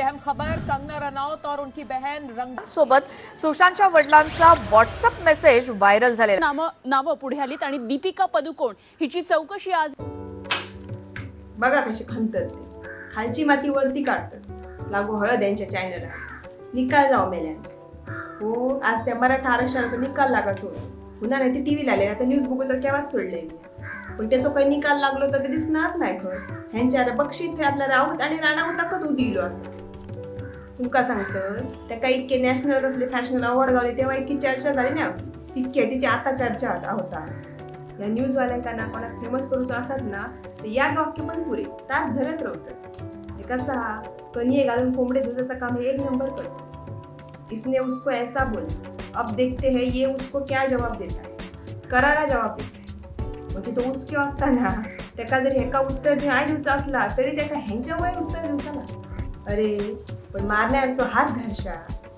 अहम खबर, कंगना रनौत और उनकी बहन रंग सोबत सुशांतच्या वडिलांचा व्हॉट्सअप मेसेज व्हायरल झालेला। नावं पुढे आलीत आणि दीपिका पदुकोण हिची चौकशी आज। बघा कशी खणतात ते, खालची माती वरती काढतात, लागू हळद यांच्या चॅनलला निकाल लाव मेल्यांचा। हो, आज त्या मराठा आरक्षणाचा निकाल लागायचो पुन्हा, नाही ते टीव्ही लागले आता न्यूज बघूचा केव्हाच सोडले, पण त्याचा काही निकाल लागलो तर ते दिसणार नाही खर। ह्यांच्या बक्षीत आपला राऊत आणि राणावत उदिलो असं तुमका सांगतं। त्या काही इतके नॅशनल कसले फॅशनल अवॉर्ड गावले तेव्हा इतकी चर्चा झाली ना, तितकी तिची आता चर्चा होता। या न्यूजवाल्यांका ना कोणाक फेमस करूचो असत ना तर या वाक्य पण पुरे तास झरत राहतात। हे कसा कनिये घालून कोंबडे झुजाचं काम हे एक नंबर करतात। इसने उसको ऐसा बोला, अब देखते हैं ये उसको क्या जवाब देता है, करारा जवाब देता है। म्हणजे तो उसके असताना त्याका जर हेका उत्तर नाही दिवचा असला तरी त्याका ह्यांच्या वय उत्तर दिवचा ना। अरे पण मारण्याचा हात घरशा,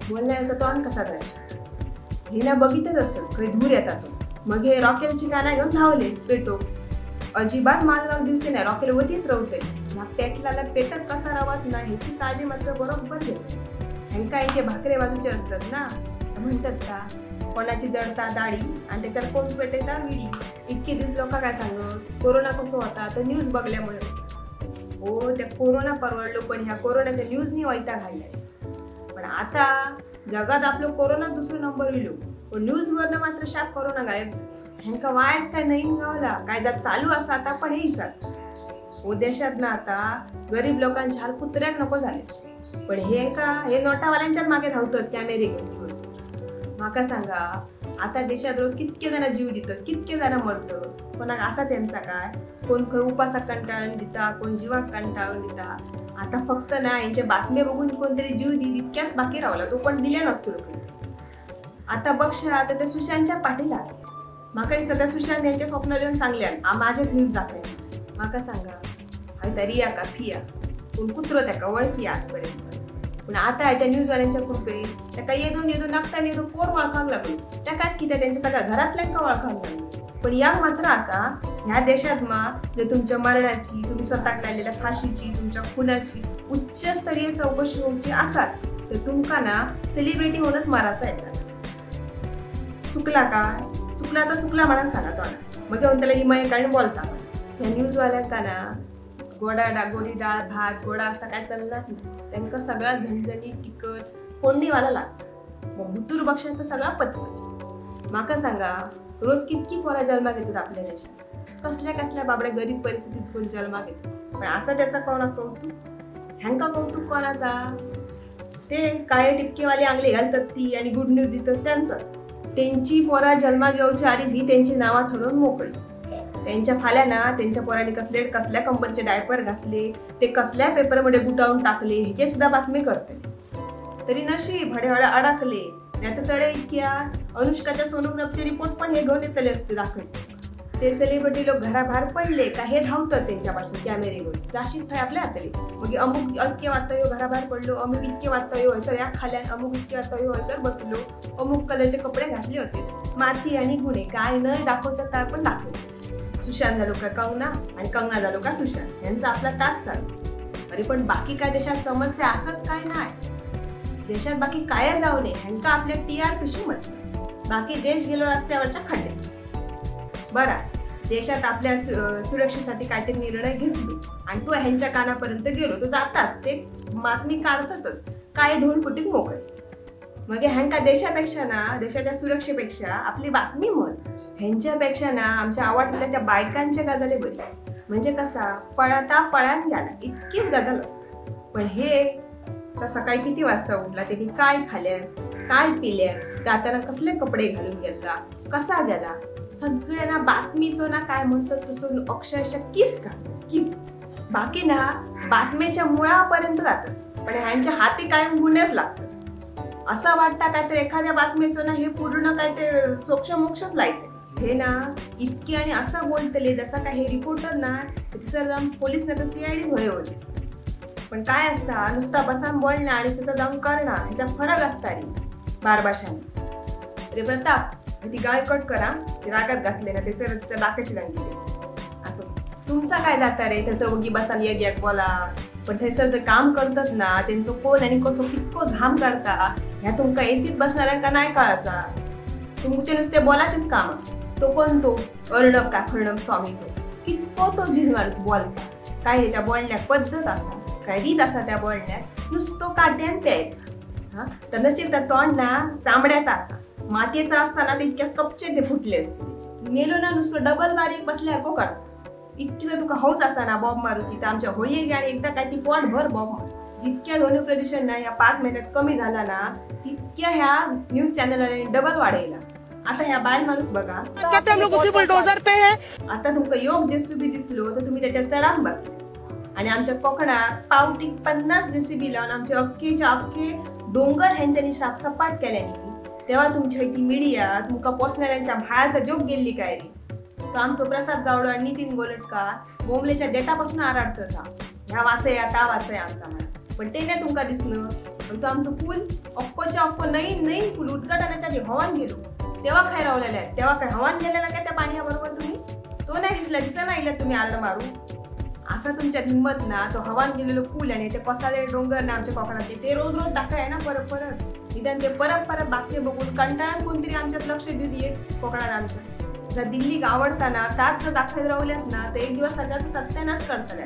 बोलण्याचा तोंड कसा घरशा, हे ना बघितच असतात खंय धूर येता तो। मग हे रॉकेलची काना घेऊन धावले पेटो, अजिबात मालगाव दिवचे नाही, रॉकेल वतीत रावतले। ह्या पेटलाला पेटत कसा रावत ना ह्याची काळजी मात्र बरोबर घेते। ह्यांका यांचे भाकरे बाजूचे असतात ना, म्हणतात का कोणाची जडता दाढी आणि त्याच्यावर कोण पेटयता विडी। इतके दिवस लोक काय सांगत कोरोना कसो होता तर न्यूज बघल्यामुळे। हो, त्या कोरोना परवडलो पण ह्या कोरोनाच्या न्यूजनी वैताग घाललाय। पण आता जगात आपलं कोरोना दुसरो नंबर इलो, पण न्यूजवरनं मात्र शाप कोरोना गायब। ह्यांका वायच काय नवीन गावला काय जात चालू असा आता पण हे सर। हो, देशात ना आता गरीब लोकांच्या हाल कुत्र्याक नको झाले, पण हे का हे नोटावाल्यांच्याच मागे धावतात कॅमेरे घेऊन। माका सांगा आता देशात रोज कितके जण जीव दितात, कितके जण मरतात, कोणाक असा त्यांचा काय, कोण खंय उपासाक कंटाळून दिता, कोण जीवाक कंटाळून दिता। आता फक्त ना यांच्या बातम्या बघून कोणतरी जीव दी इतक्याच बाकी रावला, तो पण दिल्या नसतो लोक। आता बघशा आता त्या सुशांतच्या पाठीला, माका दिसता त्या सुशांत यांच्या स्वप्न देऊन सांगल्यान माझ्यात न्यूज दाखय। माका सांगा हाय त्या रिया का फिया कोण कुत्रो त्याका वळखी आजपर्यंत, पण आता त्या न्यूजवाल्यांच्या कृपे त्याका येदून येदून नागता येदून पोर वळखांक लागलो, त्या कित्या त्यांच्या सगळ्या घरातल्यांका वळखांक लागलो। पण या मात्र असा ह्या देशात मा जर तुमच्या मरणाची, तुम्ही स्वतःक लायलेल्या फाशीची, तुमच्या खुनाची उच्चस्तरीय चौकशी होऊची असात तर तुमका ना सेलिब्रिटी होऊनच मारायचा येतात। चुकला का चुकला तर चुकला म्हणून सांगा तो ना, मग येऊन त्याला हिमाय काढून बोलता। ह्या न्यूजवाल्यांका ना गोडा गोडी डाळ भात गोडा असा काय चालणार नाही, त्यांका सगळा झणझणी तिखट फोडणीवाला लागतो। मग हुतूर बक्षात तर सगळा पचपच। माका सांगा रोज कितकी पोरा जन्माक येतात आपल्या देशात, कसल्या कसल्या बाबड्या गरीब परिस्थितीत कोण जन्माक येतात, पण असा त्याचा कोणा कौतुक, ह्यांका कौतुक कोणाचा, ते काळे टिपकेवाले आंगले घालतात ती आणि गुड न्यूज देतात त्यांचाच। त्यांची पोरा जन्माक येवच्या आधीच ही त्यांची नावां ठरवून मोकळी। त्यांच्या फाल्या ना त्यांच्या पोरांनी कसले कसल्या कंपनीचे डायपर घातले, ते कसल्या पेपरमध्ये गुटावून टाकले ह्याची सुद्धा बातमी करते। तरी नशीब हडे अडकले, नाही तर तडे इतक्या अनुष्काच्या सोनोग्राफचे रिपोर्ट पण हे घेऊन येतले असते दाखवते। ते सेलिब्रिटी लोक घराबाहेर पडले का हे धावतात त्यांच्यापासून कॅमेरे घेऊन, जाशीत थंय आपल्या हातले। मग अमुक इतके वाजता ह्यो घराबाहेर पडलो, अमुक इतके वाजता ह्यो हयसर ह्या खाल्यान, अमुक इतके वाजता ह्यो हयसर बसलो, अमुक कलरचे कपडे घातले होते, माती आणि गुन्हे काय न दाखवचा काय पण दाखवतो। सुशांत झालो का कंगना आणि कंगना झालो का सुशांत, यांचा आपला ताज चालू। अरे पण बाकी काय देशात समस्या असत काय नाही, देशात बाकी काय जाऊ नये ह्यांका आपल्या TRPशी म्हटलं, बाकी देश गेलो रस्त्यावरच्या खड्ड्यात। बरं, देशात आपल्या सुरक्षेसाठी काहीतरी निर्णय घेतलो आणि तो ह्यांच्या कानापर्यंत गेलो तो जाताच ते बातमी काढतातच, काय ढोलपुटीत मोकळे। मग ह्यांका देशापेक्षा ना देशाच्या सुरक्षेपेक्षा आपली बातमी महत्वाची। ह्यांच्यापेक्षा ना आमच्या आवडलेल्या त्या बायकांच्या गजाली बरी, म्हणजे कसा पळता पळान गेला इतकीच गजाल असते। पण हे तर सकाळी किती वाजता उठला, त्यांनी काय खाल्या काय पिल्या, जाताना कसले कपडे घालून गेला, कसा गेला, सगळ्यांना बातमीचो ना काय म्हणतात तसं अक्षरशः किस का किस। बाकी ना बातमीच्या मुळापर्यंत जातात, पण ह्यांच्या हाती कायम गुन्हेच लागतात। असं वाटतं काय तर एखाद्या बातमीचं ना हे पूर्ण काय ते सोक्षमोक्षच लायते हे ना इतके, आणि असं बोलतले जसं काय हे रिपोर्टर ना तिसरं जाऊन पोलीस ना तर CID होय होते। पण काय असता नुसता बसान बोलणं आणि तसं जाऊन करणं ह्याचा फरक असता रे बारबाशाने। अरे प्रताप ती गाळ कट करा, ते रागात घातले ना त्याचं लाकाची लांगी असो। तुमचा काय जाता रे त्याचं वगी बसान एक एक बोला, पण थंयसर जर काम करतात ना तेंचो कोण आनी कसो कितको घाम काडता ह्या तुमकां एसीत बसणाऱ्यांका नाही कळाचा. तुमचे नुसते बोलाचेच काम. तो कोण तो अर्णब काय फर्णब स्वामी तो कितको तो झील माणूस बोलता. काय ह्याच्या बोलण्याक पद्धत आसा, काय रीत आसा त्या बोलण्याक, नुसतो काट्यान प्यायता. हां तर नशीब त्या तोंड ना चामड्याचा आसा, मातयेचा असताना ते इतक्या कपचे ते फुटले असते. मेलो ना नुसतं डबल बारीक बसल्यासारखो करता. इतकी जर तुका हौस आसा ना बॉम्ब मारूची तर आमच्या होळयेक आणि एकदा काय ती पोट भर बॉम्ब मार. जितक्या ध्वनी प्रदूषण ना ह्या 5 महिन्यात कमी झाला ना तितक्या ह्या न्यूज चॅनलवाल्यांनी डबल वाढयला. आता ह्या बायल माणूस बघा, बुलडोजर पे है. आता तुमका योग जेसीबी दिसलो तर तुम्ही त्याच्या चढान बसले. आणि आमच्या कोकणात पावटी 50 जेसीबी लावून आमचे अख्खेच्या अख्खे डोंगर ह्यांच्यानी साफसपाट केल्यानी तेव्हा तुमच्या ती मीडिया तुमका पोसणाऱ्यांच्या भाळाचा जोक गेल्ली काय रे. तो आमचो प्रसाद गावडो आणि नितीन गोलटकार बोंबलेच्या देटापासून आराडत हा, ह्या वाचया ता वाचया आमचा म्हणा, पण ते नाही तुमका दिसणं. पण तो आमचो पूल अक्कोच्या अक्को नवीन नवीन पूल उद्घाटनाच्या आधी हवान गेलो तेव्हा काय रावलेला आहे, तेव्हा काय हवान गेलेला काय त्या पाण्याबरोबर तुम्ही तो नाही दिसला, दिसा नाही तुम्ही आरड मारू. असा तुमच्यात हिंमत ना तो हवान गेलेलो पूल आणि ते कोसळलेले डोंगर ना आमच्या कोकणातले ते रोज रोज दाखवाय ना परत परत. निदान ते परत परत बातमी बघून कंटाळून कोणतरी आमच्यात लक्ष देऊ दे कोकणात आमच्या. जर दिल्लीक आवडताना ताच जर दाखयत रावल्यात ना तर एक दिवस सगळ्याचो सत्यानाश करतले.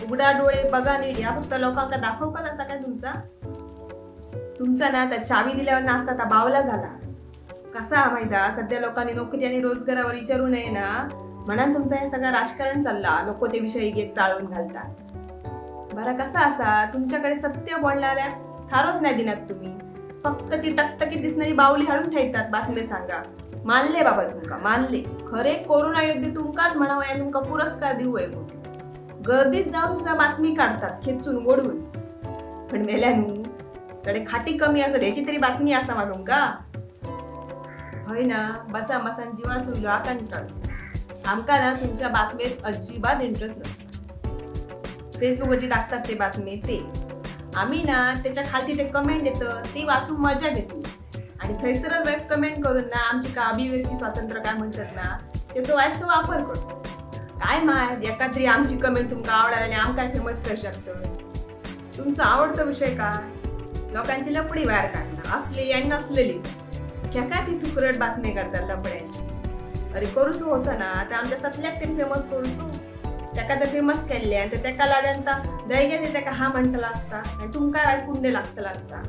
उघडा डोळे बघा नीट, ह्या फक्त लोकांका दाखवकाच असा काय तुमचा तुमचा ना त्या चावी दिल्यावर नाचता आता बावला झाला कसा माहिती. सध्या लोकांनी नोकरी आणि रोजगारावर विचारू नये ना म्हणून तुमचा हे सगळं राजकारण चालला, लोक ते विषय घेत चाळून घालतात. बरं कसा असा तुमच्याकडे सत्य बोलणाऱ्या थारोच नाही दिनात तुम्ही, फक्त ती टकटकीत दिसणारी बावली हाडून ठेवतात बातमी सांगा. मानले बाबा तुमका मानले, खरे कोरोना योद्धे तुमकाच म्हणावं आणि तुमका पुरस्कार देऊ आहे. गर्दीत जाऊन सुद्धा बातमी काढतात खेचून ओढून, पण मेल्यानू कडे खाटी कमी असत ह्याची तरी बातमी असा मा तुमका. हय ना बसा बसान जिवान सुरलो कंटाळ. आमका ना तुमच्या बातमेत अजिबात इंटरेस्ट नसता. फेसबुकवरती टाकतात ते बातमी ते आम्ही ना त्याच्या खाली ते कमेंट येतं ती वाचून मजा घेतो. आणि थंयसरच वेब कमेंट करून ना आमची का अभिव्यक्ती स्वातंत्र्य काय म्हणतात ना त्याचो वायचो वापर करतो. काय माहित एकातरी आमची कमेंट तुमका आवडाल आणि आमकां फेमस करू शकतो. तुमचो आवडतो विषय काय, लोकांची लपडी बाहेर काढणं असली आणि नसलेली. काय ती तुकरट बातमी करतात लपड्यांची. अरे करूच होतं ना तर आमच्या सतल्याक तरी फेमस करूचो. त्याका जर फेमस केल्ले आणि त्याका लागन तर दयगे त्याका हा म्हणटला असता आणि तुमकां पुण्य लागतला असता.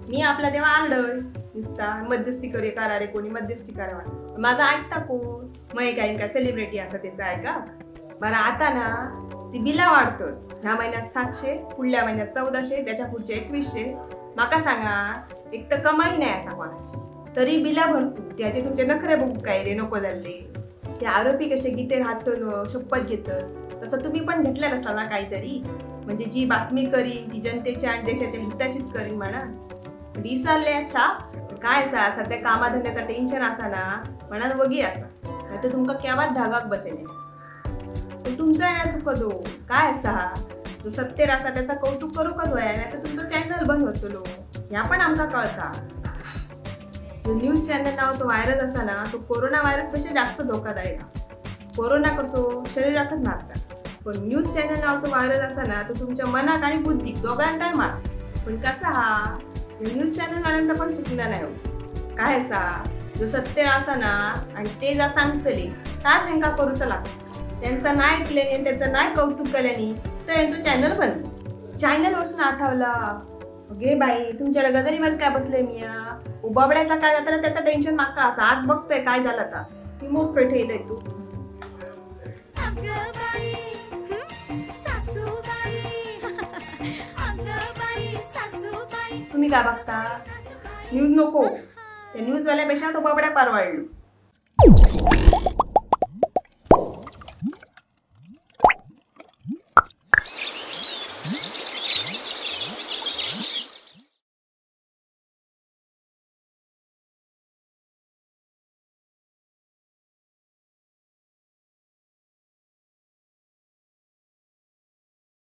मी आपला तेव्हा आरडय दिसता मध्यस्थी करूया करा रे कोणी मध्यस्थी करावा, माझा ऐकता कोण मग काय काय सेलिब्रिटी असा त्याचा ऐका. बरं आता ना ती बिला वाढतात, ह्या महिन्यात 700, पुढल्या महिन्यात 1400, त्याच्या पुढचे 2100. माका सांगा एक तर कमाई नाही असा कोणाची तरी बिला भरतू त्या ते तुमचे नखरे बघू काय रे नको जाल्ले. ते आरोपी कसे गीतेर हात ठेवून शपथ घेतात तसं तुम्ही पण घेतलेलं असताना काहीतरी, म्हणजे जी बातमी करीन ती जनतेच्या आणि देशाच्या हिताचीच करीन म्हणा. विसरले छाप काय असा सध्या कामाधंद्याचा टेन्शन असा ना म्हणान वगी असा, नाही तर तुमका केव्हाच धागाक बसेल. पण तुमचा ना चुकतो काय असा जो सत्तेर असा त्याचा कौतुक करूकच व्हया, नाही तर तुमचं चॅनल बंद होतलो ह्या पण आमका कळता. जो न्यूज चॅनल नावाचो व्हायरस असा ना तो कोरोना व्हायरसपेक्षा जास्त धोकादायक. कोरोना कसो शरीराकच मारता, पण न्यूज चॅनल नावाचो व्हायरस असा ना तो तुमच्या मनाक आणि बुद्धीक दोघांकाय मारता. पण कसा हा न्यूज चॅनलवाल्यांचा पण चुकणार नाही हो. काय असा जो सत्य असा ना आणि ते जा सांगतले ताच हेंका करूचा लागता. त्यांचा नाही ऐकल्याने आणि त्यांचं नाही कौतुक केल्याने तर यांचं चॅनल बंद. चॅनल वरसून आठवला गे बाई तुमच्याकडे गजालीवर काय बसले मी उबाबड्याचा काय जाताना त्याचं टेन्शन माका असा आज बघतोय काय झालं आता मी मोठ पेठेलय तू. तुम्ही काय बघता न्यूज नको, त्या न्यूजवाल्यापेक्षा तो बाबड्या परवडलो.